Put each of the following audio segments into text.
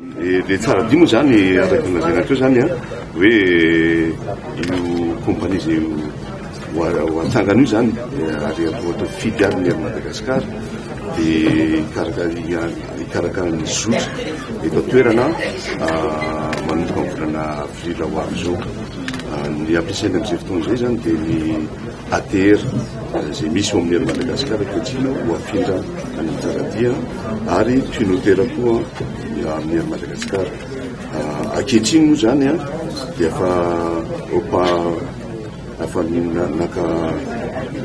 Le Tsaradia moa zany, araka ny lazaina teo zany hoe io compagnie izay ho atsangana io zany ary atao filiale ny Air Madagascar dia hikarakara ny zotra eto an-toerana manomboka amin'ny volana avril ho avy izao. Ny ampiasaina amin'izay fotoana izay zany dia ny ATR izay misy eo amin'ny Air Madagascar ankehitriny ho afindra any Tsaradia ary Twin-Otter koa amin'ny Air Madagascar. Ankehitriny moa zany dia efa efa naka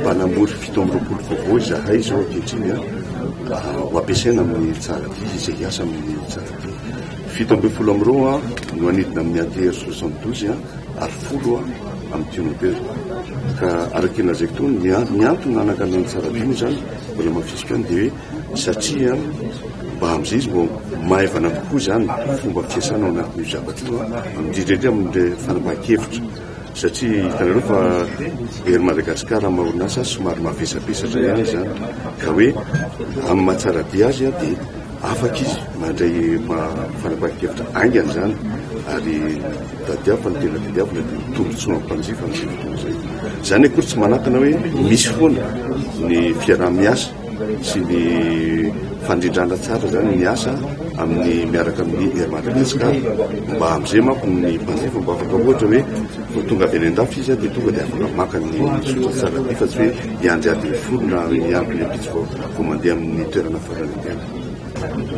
mpanamory 27 vaovao izahay izao ankehitriny ho ampiasaina amin'ny Tsaradia izay hiasa amin'ny Tsaradia. 17 amin'ireo no hanidina amin'ny ATR 72 ary 10 amin'ny Twin-Otter. Ka araka ny lazaiko teo, ny antony nananganana ny Tsaradia moa zany mbola mafisiko ihany dia hoe satria mba amin'izay izy mba maivana kokoa zany fomba fiasana ao anatin'io zavatra io, indrindra indrindra amin'ilay fanapahan-kevitra, satria hitanareo fa Air Madagascar maha orinasa somary mavesabesatra ihany zany, ka hoe amin'ny maha Tsaradia azy dia afaka izy mandray fanapahan-kevitra haingana zany ary tadiavo fa ny tena tadiavina dia tombontsoa amin'ny mpanjifa amin'izay fotoana izay. Izany akory tsy manakana hoe misy foana ny fiaraha-miasa sy ny fandrindrana tsara zany ny asa amin'ny miaraka amin'ny Air Madagascar, mba amin'izay manko ny mpanjifa mba afaka ohatra hoe vao tonga avy any an-dafy izy dia tonga dia afaka maka ny zotra Tsaradia fa tsy hoe hiandry adiny 10 na hiandry ny ampitso vao mandeha amin'ny toerana farany andehanana.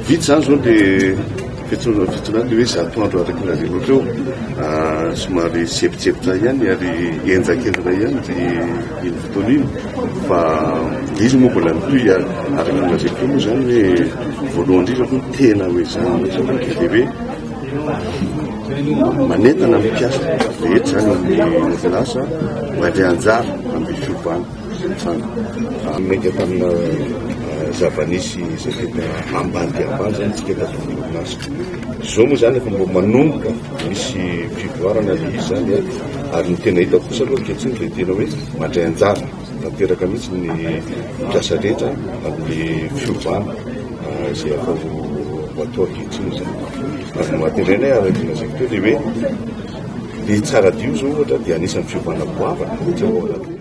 Vita izany izao dia fiantsoana ilay hoe 100 andro araka ny lazainao teo, somary tsepotsepotra ihany ary henjakenjana ihany iny fotoana iny, fa izy moa mbola mitohy araka ny lazaiko teo moa izany hoe voalohany indrindra aloha ny tena hoe izany dia hoe manentana ny mpiasa rehetra izany amin'ny orinasa mandray anjara amin'ny fiovana. Izany mainka tamina zava-nisy izay tena ambany dia ambany izany isika tato amin'ny orinasa. Izao moa izany efa mba manomboka misy fivoarana ilay izy izany ary ny tena hita kosa aloha ankehitriny dia tena hoe mandray anjara tanteraka mihitsy ny mpiasa rehetra amin'ny fiovana izay atao ho atao ankehitriny izany. Ary ny maha-tendrena ahy araka ny lazaiko teo dia hoe ny Tsaradio izao ohatra dia anisan'ny fiovana goavana mihitsy ao anatin'ny.